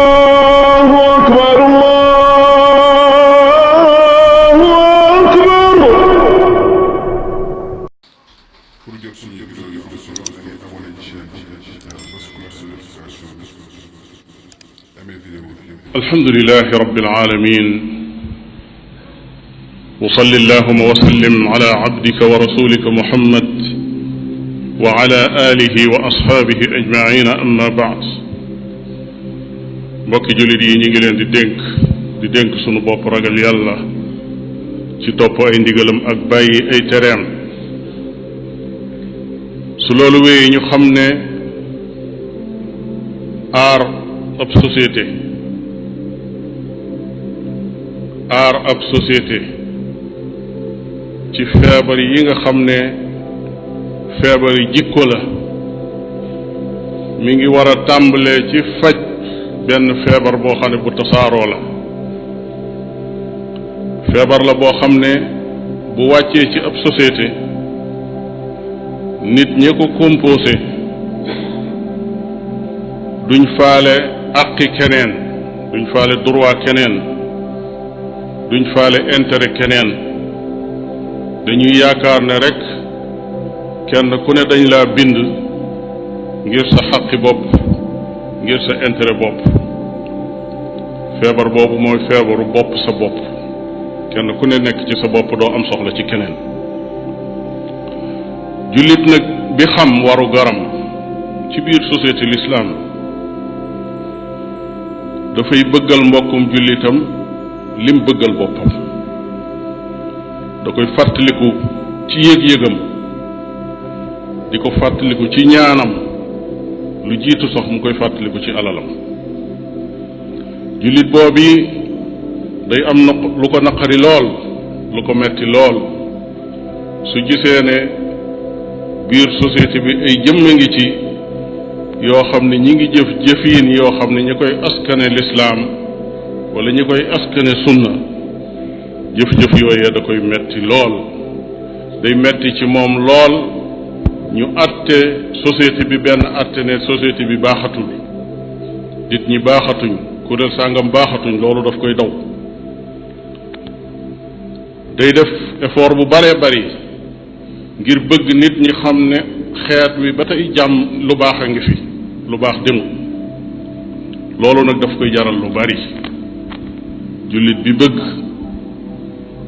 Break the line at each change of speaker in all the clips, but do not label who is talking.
Allahu akbar, Allahu akbar.
Pour jot suñu vidéo yi am solo da ngay abonné ci chaîne bi bës cloche de notification amee vidéo bi.
alhamdulillahi rabbil alamin wa salli allahumma wa sallim ala abdika wa rasulika Muhammad wa ala alihi wa ashaabihi ajmaina amma baad. mbokki jullit yi ñu ngi leen di dénk sunu bopp ragal yàlla ci topp ay ndigalam ak bàyyi ay tereem. su loolu wéyee ñu xam ne aar ab société ci feebar yi nga xam ne feebari jikko la mi ngi war a tàmbalee ci faj benn feebar boo xam ne bu tasaaroo la. feebar la boo xam ne bu wàccee ci ab société nit ñi ko composé duñ faale àqi keneen, duñ faale droit keneen, duñ faale intérêt keneen. dañuy yaakaar ne rek kenn ku ne dañ laa bind ngir sa xaqi bopp, ngir sa intérêt bopp. feebar boobu mooy feebaru bopp sa bopp. kenn ku ne nekk ci sa bopp doo am soxla ci keneen. jullit nag bi xam waru garam ci biir société l'islam dafay bëggal mbokkum jullitam lim bëggal boppam. da koy fàttaliku ci yëg-yëgam, di ko fàttaliku ci ñaanam, lu jiitu sax mu koy fàttaliku ci alalam. jullit boobu day am na lu ko naqari lool, lu ko metti lool su gisee ne biir société bi ay jëmm ngi ci yoo xam ne ñi ngi jëf jëfiin yoo xam ne ñi koy askane lislaam wala ñi koy askane sunna, jëf-jëf yooyee da koy metti lool. day metti ci moom lool ñu àtte société bi benn àtte ne société bi baaxatul, nit ñi baaxatuñ, kuréel sàngam baaxatuñ, loolu daf koy daw. day def effort bu baree bari ngir bëgg nit ñi xam ne xeet wi ba tey jàmm lu baax a ngi fi, lu baax demu. loolu nag daf koy jaral lu bari. jullit bi bëgg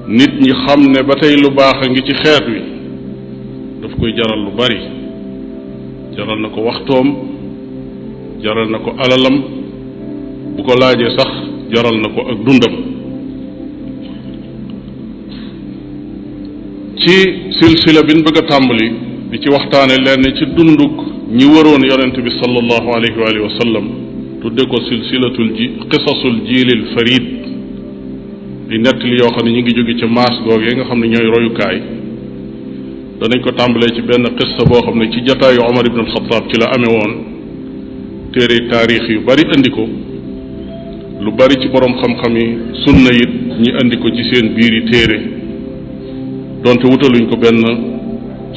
nit ñi xam ne ba tey lu baax a ngi ci xeet wi daf koy jaral lu bari. jaral na ko waxtoom, jaral na ko alalam, bu ko laajee sax jaral na ko ak dundam. ci silsila bi ñu bëgg a tàmbali di ci waxtaane lenn ci dunduk ñi waroon yonent bi sallallahu alayhi wa sallam, tudde ko silsilatul qisasul jiilil farid, di nettali yoo xam ne ñu ngi jóge ca maas googee nga xam ne ñooy royukaay. danañ ko tàmbalee ci benn qissa boo xam ne ci jataayu Omar ibn al-Khattab ci la amee woon. téere taarix yu bari andi ko, lu bari ci borom xam-xam yi sunna it ñi andi ko ci seen biiri téere, donte wutaluñ ko benn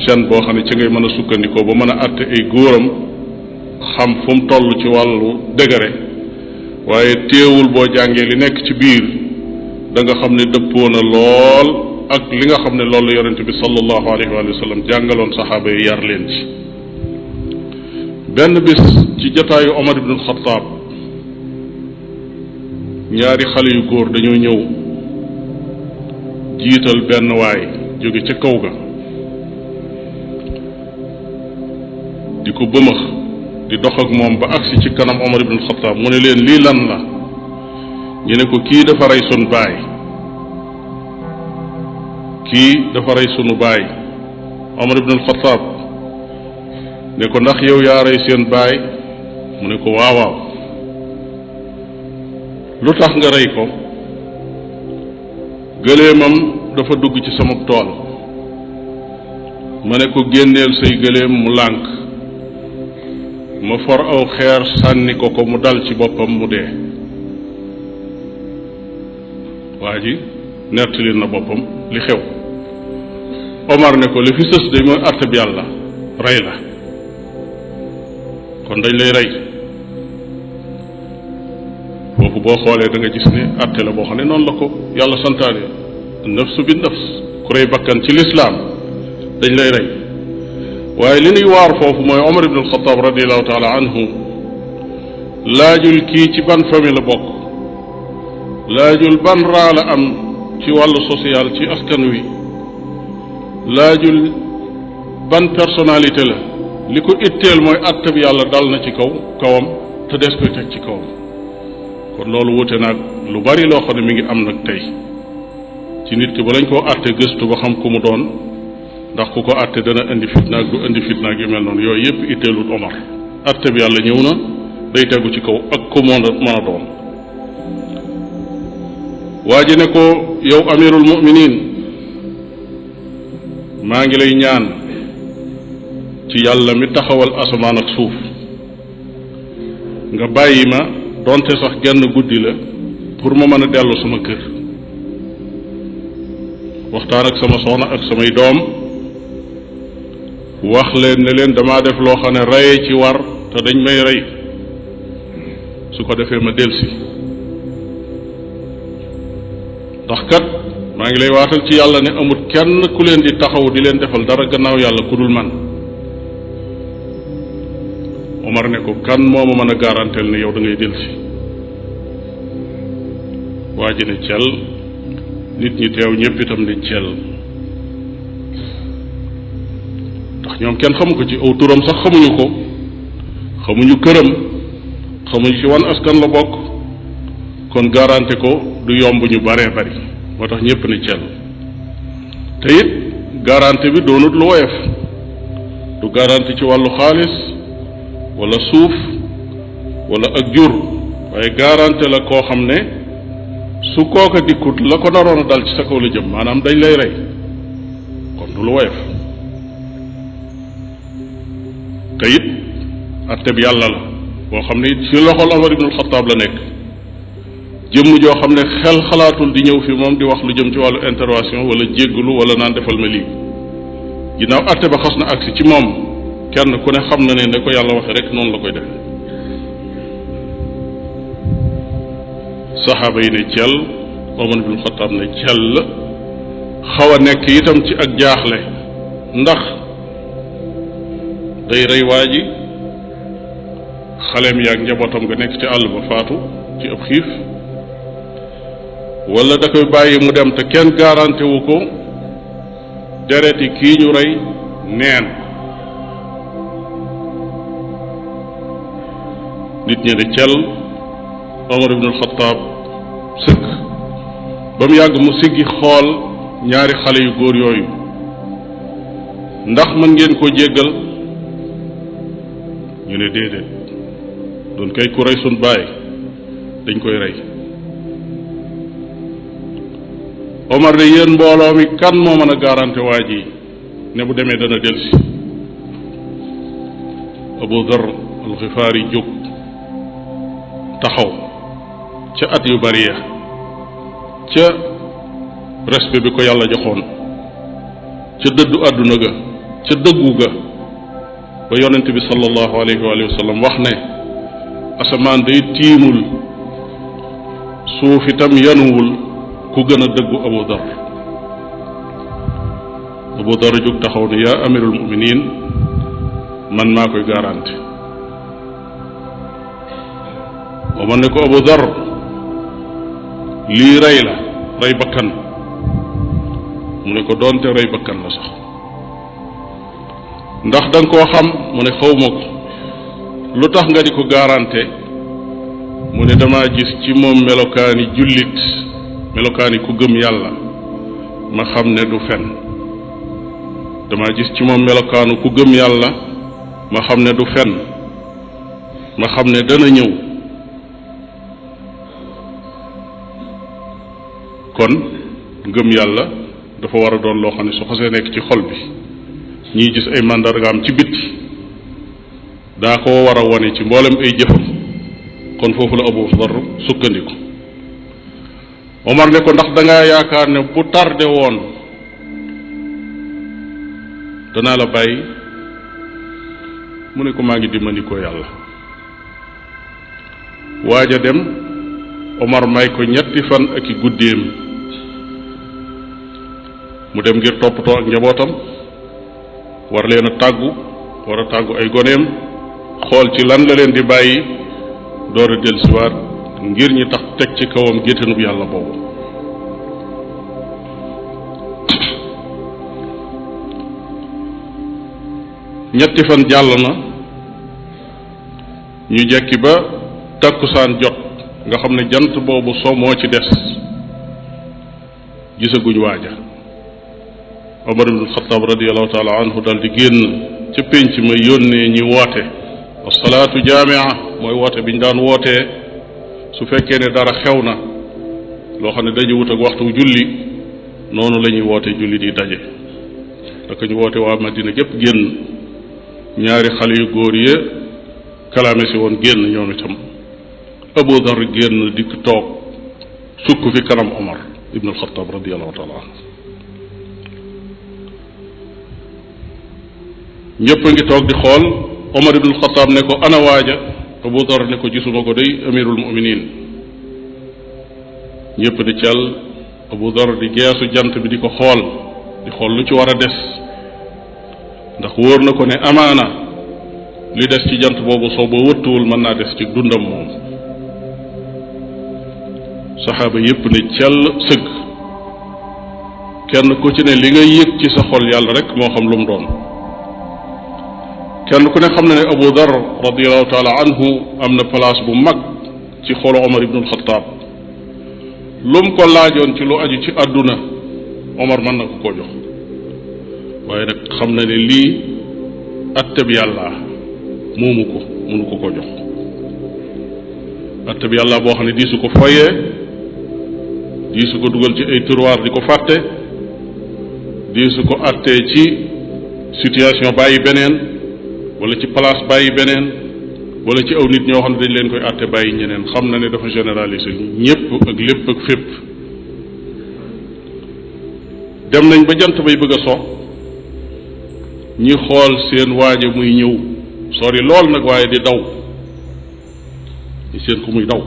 chaîne boo xam ne ci ngay mën a sukkandikoo ba mën a àtte ay góoram xam fu mu toll ci wàllu dëgëre. waaye teewul boo jàngee li nekk ci biir da nga xam ne dëppoo na lool ak li nga xam ne loolu la yonente bi sallallahu alayhi wa sallam jàngaloon saxaaba yi, yar leen ci. benn bis ci jotaayu Omar ibn al-Khattab, ñaari xale yu góor dañoo ñëw jiital benn waay jóge ca kaw ga di ko bëmëx di dox ak moom ba agsi ci kanam Omar ibn al-Khattab. mu ne leen lii lan la? ñu ne ko kii dafa rey sunu baay, kii dafa rey sunu baay. Omar ibn al-Khattab ne ko ndax yow yaa rey seen baay? mu ne ko waaw waaw. lu tax nga rey ko? gëléemam dafa dugg ci sama tool, ma ne ko génneel say gëléem mu lànk, ma for aw xeer sànni ko mu dal ci boppam mu dee. waa ji nettali na boppam li xew. Omar ne ko li fi sës de mooy àtte bi yàlla, rey la. kon dañ lay rey. foofu boo xoolee da nga gis ne atte la boo xam ne noonu la ko yàlla santaane nafsu bi nafs ku rey bakkan ci lislaam dañ lay rey. waaye li ñuy waar foofu mooy Omar ibn al-Khattab radiallahu taala anhu laajul kii ci ban famille la bokk, laajul ban raa la am ci wàllu social ci askan wi, laajul ban personnalité la. li ko itteel mooy atte bi yàlla dal na ci kawam te des koy teg ci kawam. kon loolu wute naag lu bari loo xam ne mi ngi am nag tey ci nit ki ba lañ koo atte gëstu ba xam ku mu doon, ndax ku ko atte dana indi fitnaag du indi fitnaag yu mel noonu. yooyu yëpp itteelul Omar. atte bi yàlla ñëw na day tegu ci kaw ak ku mën a doon. waa ji ne ko yow amirul muminin maa ngi lay ñaan ci yàlla mi taxawal asamaan ak suuf nga bàyyi ma donte sax genn guddi la pour ma mën a dellu sama kër waxtaan ak sama soxna ak samay doom wax leen ne leen damaa def loo xam ne reye ci war te dañ may rey su ko defee ma delsi ndax kat maa ngi lay waatal ci yàlla ne amut kenn ku leen di taxaw di leen defal dara gannaaw yàlla ku dul man. Omar ne ko kan moo ma mën a garanteel ne yow da ngay delsi. waa ji ne cel, nit ñi teew ñëpp itam ne cel, ndax ñoom kenn xamu ko ci aw turam sax xamuñu ko, xamuñu këram, xamuñu ci wan askan la bokk, kon garanté ko du yomb ñu baree bari moo tax ñëpp ne cel. te it garanté bi doonut lu woyof, du garanté ci wàllu xaalis wala suuf wala ak jur, waaye garanté la koo xam ne su kooka dikkut la ko naroon a dal ci sa kaw la jëm, maanaam dañ lay rey, kon du lu woyof. te it atte bi yàlla la boo xam ne it ci loxol Omar ibn al-Khattab la nekk, jëmm joo xam ne xel xalaatul di ñëw fi moom di wax lu jëm ci wàllu intervention wala jéggulu wala naan defal ma lii. ginnaaw atte ba xas na agsi ci moom, kenn ku ne xam na ne ko yàlla waxe rek noonu la koy def. saxaaba yi ne cell, Omar ibn al-Khattab ne cell, xaw a nekk itam ci ak jaaxle, ndax day rey waa ji, xaleem yaag njabootam nga nekk ci àll ba faatu ci ab xiif, wala da koy bàyyi mu dem te kenn garanté wu ko dereti kii ñu rey neen. nit ñi ne cell, Omar ibn al-Khattab sëkk ba mu yàgg mu siggi xool ñaari xale yu góor yooyu, ndax mën ngeen koo jéggal? ñu ne déedéet, doon kay ku rey sun baay dañ koy rey. Omar ne yéen mbooloo mi kan moo mën a garanté waa ji ne bu demee dana delsi? Abu Dhar al-Ghifari jóg taxaw ca at yu bari ya, ca respect bi ko yàlla joxoon, ca dëddu àdduna ga, ca dëggu ga, ba yonent bi sallallahu alayhi wa sallam wax ne asamaan day tiimul, suuf itam yanuwul ku gën a dëggu Abu Dhar. Abu Dhar jóg taxaw ne yaa amirul muminin man maa koy garanti. Omar ne ko Abu Dhar lii rey la, rey bakkan. mu ne ko doonte rey bakkan la sax, ndax da nga koo xam? mu ne xawma ko. lu tax nga di ko garanté? mu ne damaa gis ci moom melokaani jullit, melokaani ku gëm yàlla, ma xam ne du fen. damaa gis ci moom melokaanu ku gëm yàlla, ma xam ne du fen, ma xam ne dana ñëw. kon ngëm yàlla dafa war a doon loo xam ne su xasee nekk ci xol bi, ñiy gis ay màndargaam ci bitti daa ko war a wone ci mboolem ay jëfam. kon foofu la Abu Dhar sukkandiku. Omar ne ko ndax da ngaa yaakaar ne bu tardé woon danaa la bàyyi? mu ne ko maa ngi dimbali ko yàlla. waaj a dem Omar may ko ñetti fan ak i guddeem mu dem ngir toppatoo ak njabootam war leen a tàggu war a tàggu ay goneem xool ci lan la leen di bàyyi door a dellusiwaat ngir ñi tax teg ci kawam géttanub yàlla boobu. ñetti fan jàll na ñu jekki ba takkusaan jot nga xam ne jant boobu so moo ci des gisaguñ waaja. Omar ibn Xattaab radiallahu taala anhu dal di génn ca pénc ma yónnee ñi woote asalaatu jaamia mooy woote bi ñu daan wootee su fekkee ne dara xew na loo xam ne daje wut ak waxtu julli noonu la ñuy woote julli di daje daka ñu woote waa Madina gépp génn ñaari xale yu góor ya kalaame si woon génn ñoom itam Abu Dar génn dikk toog sukk fi kanam Omar ibn al-Khattab radiallahu taala anhu ñëpp a ngi toog di xool Omar ibn al-Khattab ne ko ana waaja Abu Dar ne ko gisuma ko day amirul muminin ñëpp di cal Abu Dar di geesu jant bi di ko xool lu ci war a des ndax wóor na ko ne amaana li des ci jant boobu soo ba wëttuwul mën naa des ci dundam moom saxaaba yépp ne cell sëgg kenn ku ci ne li nga yëg ci sa xol yàlla rek moo xam lu mu doon kenn ku ne xam na ne Abu Dar radiallahu taala anhu am na place bu mag ci xolu Omar ibnul Xataab lu mu ko laajoon ci lu aju ci àdduna Omar mën na ko koo jox waaye nag xam na ne lii atteb yàlla moomu ko mënu ko koo jox atteb yàlla boo xam ne diisu ko foyee diisu ko dugal ci ay tiroir di ko fàtte diisu ko attee ci situation bàyyi beneen wala ci place bàyyi beneen wala ci aw nit ñoo xam ne dañ leen koy atte bàyyi ñeneen xam na ne dafa généraliser ñépp ak lépp ak fépp dem nañ ba jant bay bëgg a so ñi xool seen waaja muy ñëw sori lool nag waaye di daw ñi seen ko muy daw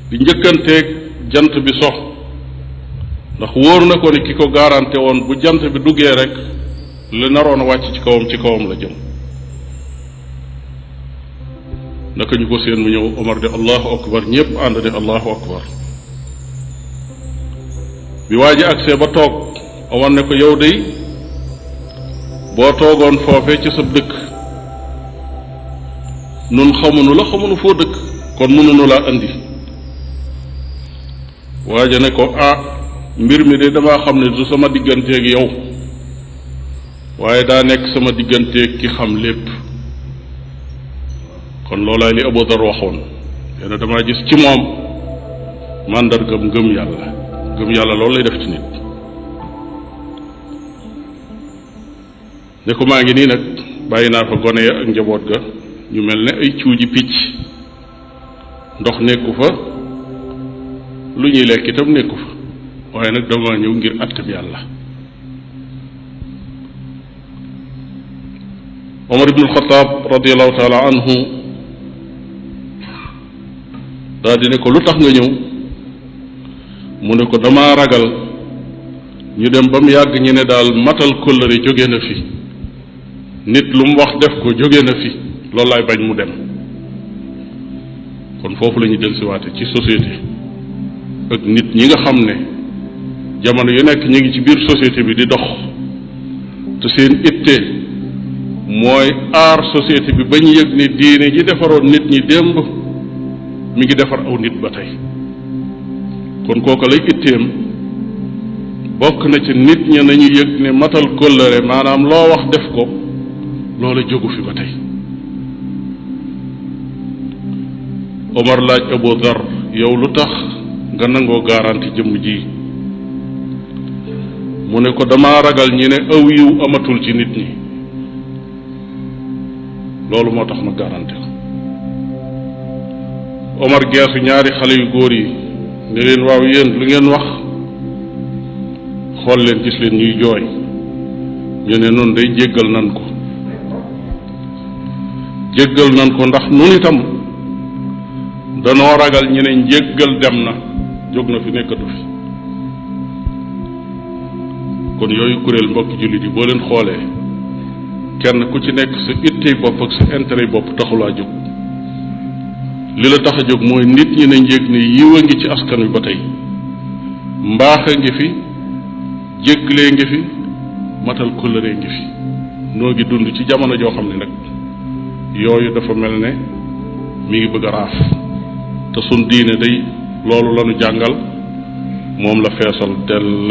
di njëkkanteeg jant bi so ndax wóor na ko ne ki ko garanté woon bu jant bi duggee rek la naroon a wàcc ci kawam la jëm naka ñu ko seen mu ñëw Omar de allahu akbar ñépp ànd de allahu akbar bi waa ji agsee ba toog Omar ne ko yow dey boo toogoon foofe ci sa dëkk nun xamunu la xamunu foo dëkk kon mënunu laa andi waa ji ne ko mbir mi de damaa xam ne du sama digganteeg yow waaye daa nekk sama digganteeg ki xam lépp kon loolaay li Abu Dar waxoon nee na damaa gis ci moom màndargam ngëm yàlla loolu lay def ci nit ne ko maa ngi nii nag bàyyi naa fa gone ya ak njaboot ga ñu mel ne ay cuuji picc ndox nekku fa lu ñuy lekk itam nekku fa waaye nag dama ñëw ngir àttab yàlla Omar ibn al-Khattab radiallahu taala anhu daal di ne ko lu tax nga ñëw mu ne ko dama ragal ñu dem ba mu yàgg ñu ne daal matal kóllëre jóge na fi nit lu mu wax def ko jóge na fi loolu laay bañ mu dem kon foofu la ñu dellusiwaate ci société ak nit ñi nga xam ne jamono yu nekk ñu ngi ci biir société bi di dox te seen itte mooy aar société bi ba ñu yëg ne diine ji defaroon nit ñi démb mi ngi defar aw nit ba tey kon kooku lay itteem bokk na ci nit ña nañu yëg ne matal kóllëre maanaam loo wax def ko loola jógu fi ba tey Omar laaj Abu Dar yow lu tax nga nangoo garanti jëmm ji mu ne ko dama ragal ñi ne aw yiw amatul ci nit ñi loolu moo tax ma garanti ko Omar geesu ñaari xale yu góor yi ne leen waaw yéen lu ngeen wax xool leen gis leen ñuy jooy ñu ne noonu day jéggal nan ko ndax nun itam danoo ragal ñu ne njéggal dem na jóg na fi nekkatu fi. kon yooyu kuréel mbokki jullit yi boo leen xoolee kenn ku ci nekk sa ittey bopp ak sa intérêt bopp taxulaa jóg. li la tax a jóg mooy nit ñi nañ yëg ne yiw a ngi ci askan wi ba tey, mbaax a ngi fi, jéggalee ngi fi, matal kóllëree ngi fi. noo ngi dund ci jamono joo xam ne nag yooyu dafa mel ne mi ngi bëgg a raaf, te sun diine day loolu la nu jàngal, moom la feesal dell.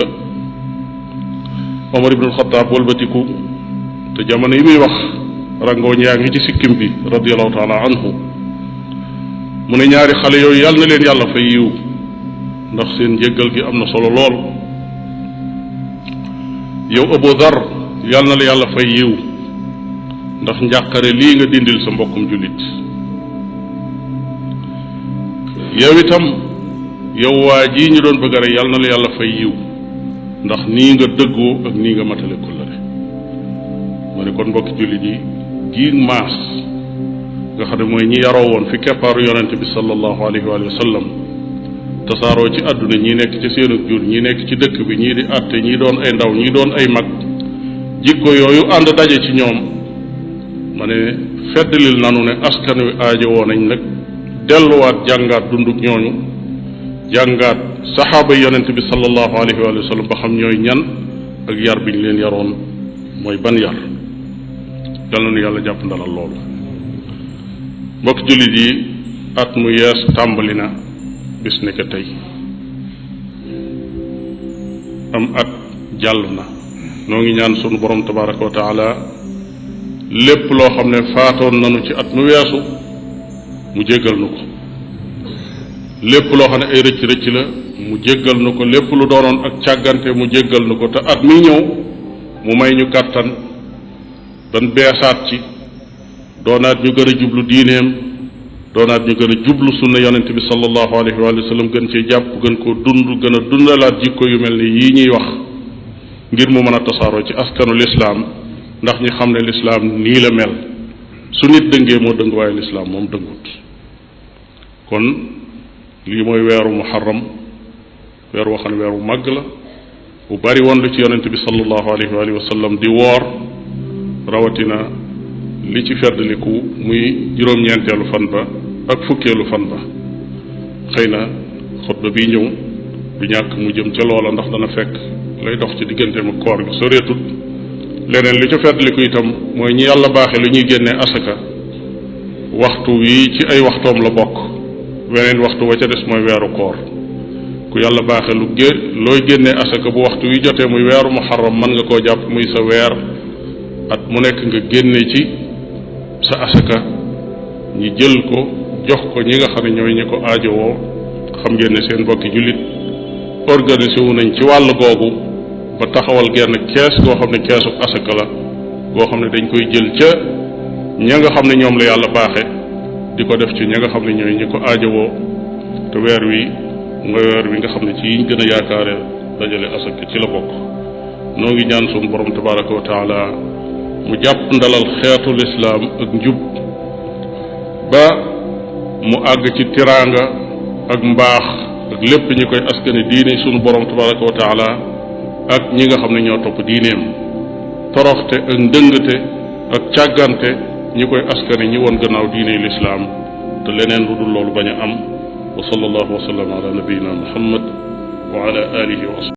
Omar ibnul Xataab walbatiku te jamono yi muy wax rangooñ yaa ngi ci sikkim bi radiallahu taala anhu, mu ne ñaari xale yooyu yàlla na leen yàlla fay yiw ndax seen njéggal gi am na solo lool. yow Abu Dar yàlla na la yàlla fay yiw ndax njàqare lii nga dindil sa mbokkum jullit. yow itam yow waa jii ñu doon bëgg a rey yàlla na la yàlla fay yiw ndax nii nga dëggoo ak nii nga matale kóllëre. ma ne kon mbokki jullit yi gii maas nga xam ne mooy ñi yaroo woon fi keppaaru yonente bi sallallahu alayhi wa sallam tasaaroo ci àdduna, ñii nekk ci seenug jur, ñii nekk ci dëkk bi, ñii di àtte, ñii doon ay ndaw, ñii doon ay mag, jikko yooyu ànd daje ci ñoom. ma ne feddlil nanu ne askan wi aajowoo nañ nag delluwaat jàngaat dunduk ñooñu, jàngaat saxaaba yonente bi sallallahu alayhi wa sallam ba xam ñooy ñan ak yar bi ñu leen yaroon mooy ban yar. yal na nu yàlla jàpp ndalal loolu. mbokk jullit yi, at mu yees tàmbali na bis ne tey, am at jàll na. noo ngi ñaan sunu borom tabaraka wa taala lépp loo xam ne faatoon nanu ci at mu weesu mu jéggal nu ko, lépp loo xam ne ay rëcc rëcc la mu jéggal nu ko, lépp lu doonoon ak càggante mu jéggal nu ko, te at mi ñëw mu may ñu kàttan dan beesaat ci, doonaat ñu gën a jublu diineem, doonaat ñu gën a jublu sunna yonente bi sallallahu alayhi wa sallam, gën cee jàpp, gën koo dund, gën a dundalaat jikko yu mel ni yii ñuy wax ngir mu mën a tasaaroo ci askanu lislaam, ndax ñi xam ne lislaam nii la mel. su nit dëngee moo dëng, waaye lislaam moom dëngut. kon lii mooy weeru muharram, weer woo xam ne weer wu màgg la, bu bari woon lu ci yonente bi sallallahu alayhi wa sallam di woor, rawatina li ci feddliku muy juróom-ñeenteelu fan ba ak fukkeelu fan ba. xëy na xutba bii ñëw du ñàkk mu jëm ca loola, ndax dana fekk lay dox ci digganteem ak koor gi soreetut. leneen li ca feddliku itam mooy ñi yàlla baaxe lu ñuy génnee asaka, waxtu wi ci ay waxtoom la bokk, weneen waxtu wa ca des mooy weeru koor. ku yàlla baaxe looy génnee asaka bu waxtu wi jotee muy weeru muharram, mën nga koo jàpp muy sa weer, at mu nekk nga génne ci sa asaka, ñi jël ko jox ko ñi nga xam ne ñooy ñi ko aajowoo. xam ngeen ne seen mbokki jullit organisé wu nañ ci wàll googu ba taxawal genn kees goo xam ne keesu asaka la, goo xam ne dañ koy jël ca ña nga xam ne ñoom la yàlla baaxe di ko def ci ña nga xam ne ñooy ñi ko aajowoo. te weer wi mooy weer wi nga xam ne ci yiñ gën a yaakaare dajale asaka ci la bokk. noo ngi ñaan sunu borom tabaraka wa taala mu jàpp ndalal xeetu lislaam ak njub ba mu àgg ci tiraanga ak mbaax ak lépp ñi koy askane diine sunu borom tabaraka wa taala ak ñi nga xam ne ñoo topp diineem. toroxte ak ndëngate ak càggante ñi koy askane ñi woon gannaaw diine lislaam, te leneen lu dul loolu bañ a am. wa sallallahu wa sallam ala nabiyina muhammad wa ala alihi wa